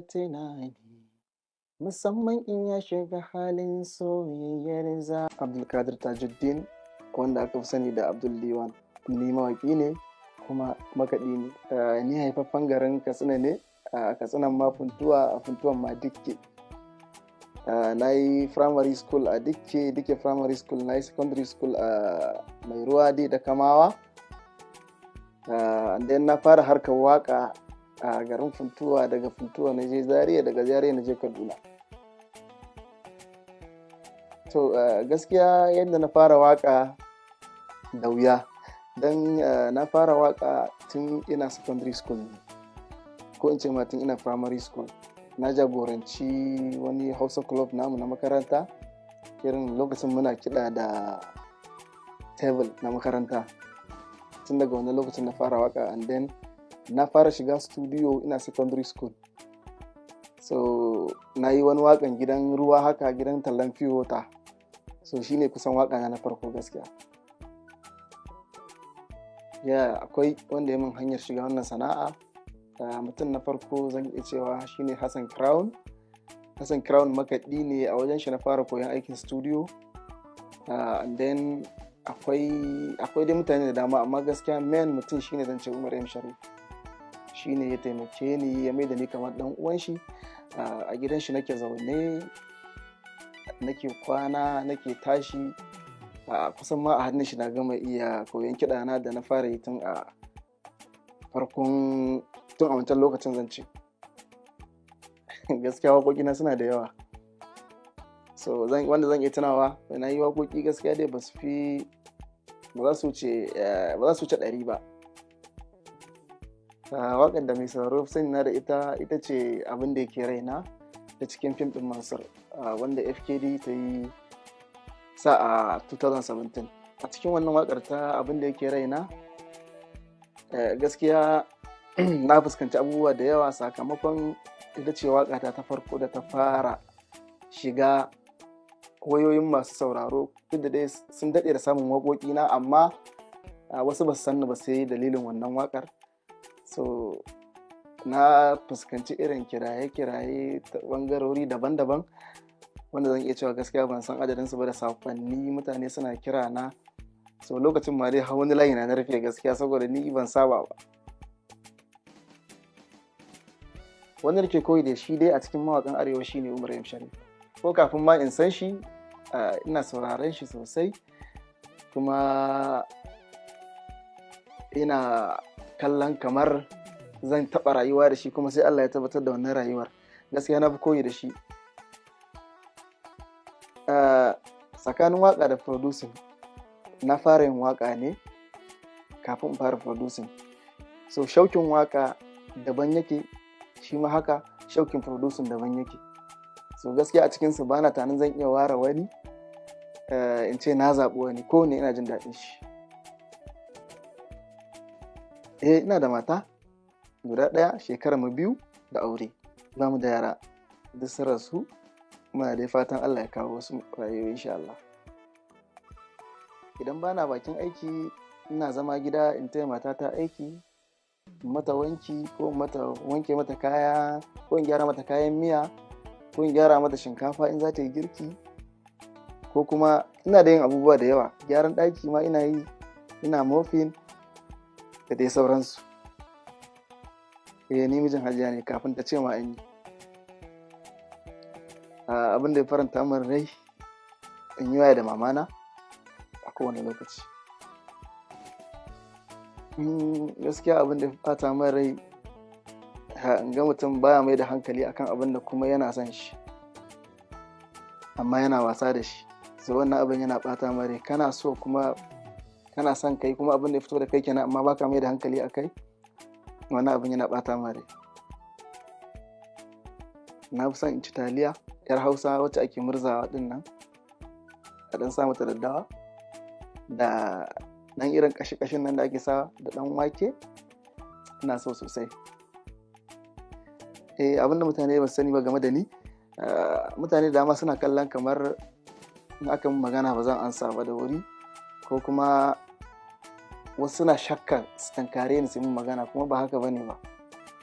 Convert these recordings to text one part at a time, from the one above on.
tunani, musamman in ya shiga halin soyayyar za. Abdulkadir Tajuddin, wanda aka fi sani da Abdul Diwan. Ni mawaƙi ne kuma makaɗi ne. Ni haifaffen garin Katsina ne, a Katsinan ma Funtuwa, a Funtuwan ma Dikke. Na yi primary school a Dikke, Dikke Primary School, na yi secondary school a Mairuwa da Kamawa. And then na fara harkar waka a garin Funtuwa, daga Funtuwa na je Zaria, daga Zaria na je Kaduna. To, gaskiya yadda na fara waka da wuya, don na fara waka tun ina secondary school ne, ko in ce ma tun ina primary school. Na jagoranci wani Hausa club namu na makaranta, irin lokacin muna kiɗa da table na makaranta. Tun daga wani lokacin na fara waka, and then na fara shiga studio ina secondary school. So na yi wani wakan gidan ruwa haka, gidan tallan pure water. So shine kusan waka na farko gaskiya. Ya, akwai wanda ya min hanyar shiga wannan sana'a. Mutum na farko zan iya cewa shine Hassan Crown. Hassan Crown makaɗi ne, a wajen shi na fara koyon aikin studio. And then akwai dai mutane da dama, amma gaskiya main mutum shine zan ce Umar M Sharif. Shine ya taimake ni, ya mai da ni kamar dan uwan shi. A gidan shi nake zaune, nake kwana, nake tashi. Kusan ma a hannun shi na gama iya koyon kiɗa na da na fara yi tun a farkon, tun a wancan lokacin zan ce. Gaskiya waƙoƙina suna da yawa. So wanda zan iya tunawa, na yi waƙoƙi gaskiya dai ba su fi, ba za su wuce 100 ba. Waƙar da mai sauraro sani na da ita, ita ce "Abin da Yake Raina" da cikin fim ɗin Mansur, wanda FKD ta yi sa a 2017. A cikin wannan waƙar ta "Abin da Yake Raina", gaskiya na fuskanci abubuwa da yawa sakamakon ita ce waƙata ta farko da ta fara shiga wayoyin masu sauraro. Duk da dai sun daɗe da samun waƙoƙina, amma wasu ba su sanni ba sai dalilin wannan waƙar. So na fuskanci irin kiraye-kiraye ta ɓangarori daban-daban wanda zan iya cewa gaskiya ban san adadinsu ba, da saƙonni mutane suna kira na. So lokacin ma dai har wani layi na rufe gaskiya, saboda ni ban saba ba. Wanda nake koyi da shi dai a cikin mawaƙan Arewa shine Umar M Sharif. Ko kafin ma in san shi, ina sauraren shi sosai, kuma ina kallon kamar zan taɓa rayuwa da shi, kuma sai Allah ya tabbatar da wannan rayuwar. Gaskiya na fi koyi da shi. Tsakanin waƙa da producing, na fara yin waƙa ne kafin in fara producing. So shaukin waƙa daban yake, shi ma haka shaukin producing daban yake. So gaskiya a cikinsu ba na tunanin zan iya ware wani, in ce na zaɓi wani. Kowanne ina jin daɗin shi. Eh, ina da mata guda ɗaya, shekarar mu 2 da aure. Ba mu da yara, duk sun rasu. Muna dai fatan Allah ya kawo wasu rayuwa insha Allah. Idan bana bakin aiki, ina zama gida in taya matata aiki, in mata wanki ko in mata wanke mata kaya, ko in gyara mata kayan miya, ko in gyara mata shinkafa in za ta yi girki, ko kuma ina da yin abubuwa da yawa. Gyaran ɗaki ma ina yi, ina mopping da dai sauransu. Eh, ni mijin Hajiya ne kafin ta ce ma an yi. Abin da ya faranta min rai, in yi waya da mamana a kowane lokaci. Gaskiya abin da ya ɓata min rai, in ga mutum baya mai da hankali akan abin da kuma yana son shi, amma yana wasa da shi. So wannan abin yana ɓata min rai. Kana so kuma kana son kai kuma abin da ya fito da kai kenan, amma baka mai da hankali a kai. Wannan abin yana ɓata min rai. Na fi son in ci taliya 'yar Hausa wacce ake murzawa ɗin nan, a ɗan sa mata daddawa da ɗan irin ƙashi-ƙashin nan da ake sawa da ɗan wake. Ina so sosai. Eh, abin da mutane ba su sani ba game da ni, mutane da dama suna kallon kamar in aka min magana ba zan amsa ba da wuri, ko kuma wasu suna shakka su tunkare ni su min magana, kuma ba haka bane ba.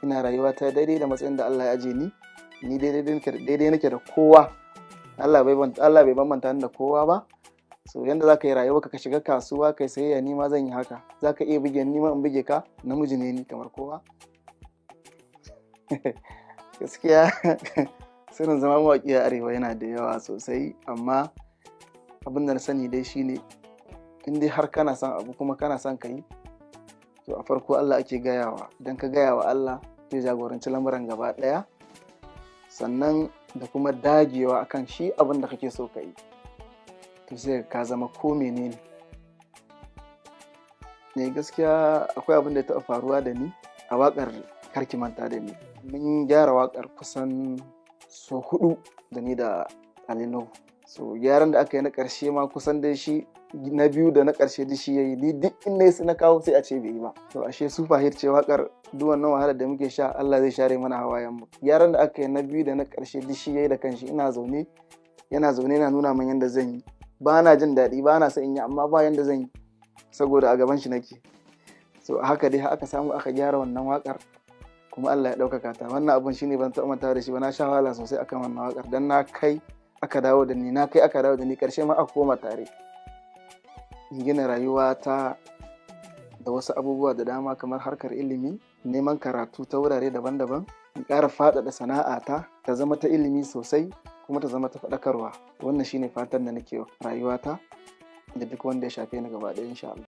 Ina rayuwa ta daidai da matsayin da Allah ya aje ni. Ni daidai nake da kowa. Allah bai bambanta ni da kowa ba. So yanda za ka yi rayuwa, ka shiga kasuwa kai sayayya, ni ma zan yi haka. Za ka iya buge ni, ma in buge ka. Namiji ne ni kamar kowa. Gaskiya sirrin zama mawaƙi a Arewa yana da yawa sosai, amma abin da na sani dai shine in dai har kana son abu kuma kana son ka yi, to a farko Allah ake gayawa. Idan ka gaya wa Allah, zai jagoranci lamuran gaba ɗaya. Sannan da kuma dagewa akan shi abin da kake so ka yi, to sai ka zama ko menene ne. Gaskiya akwai abin da ya taɓa faruwa da ni a waƙar Karki Manta da Ni. Mun gyara waƙar kusan so hudu da ni da Ali Nuhu. So gyaran da aka yi na ƙarshe ma, kusan dai shi na biyu da na ƙarshe duk shi yayi. Ni duk inda na kawo, sai a ce bai yi ba. To ashe super hit ce waƙar. Duk wannan wahalar da muke sha, Allah zai share mana hawayen mu. Gyaran da aka yi na biyu da na ƙarshe, duk shi yayi da kanshi. Ina zaune, yana zaune, yana nuna min yanda zan yi. Ba na jin daɗi, ba na son in yi, amma ba yanda zan yi saboda a gaban shi nake. So haka dai aka samu aka gyara wannan waƙar, kuma Allah ya ɗaukaka ta. Wannan abun shine ban taɓa mantawa da shi ba. Na sha wahala sosai akan wannan waƙar, dan na kai aka dawo da ni, na kai aka dawo da ni, ƙarshe ma aka koma tare. In gina rayuwa ta da wasu abubuwa da dama, kamar harkar ilimi, neman karatu ta wurare daban-daban, in ƙara faɗaɗa sana'ata ta zama ta ilimi sosai, kuma ta zama ta faɗakarwa. Wannan shine fatan da nake rayuwata da duk wanda ya shafe ni gaba ɗaya, insha Allah.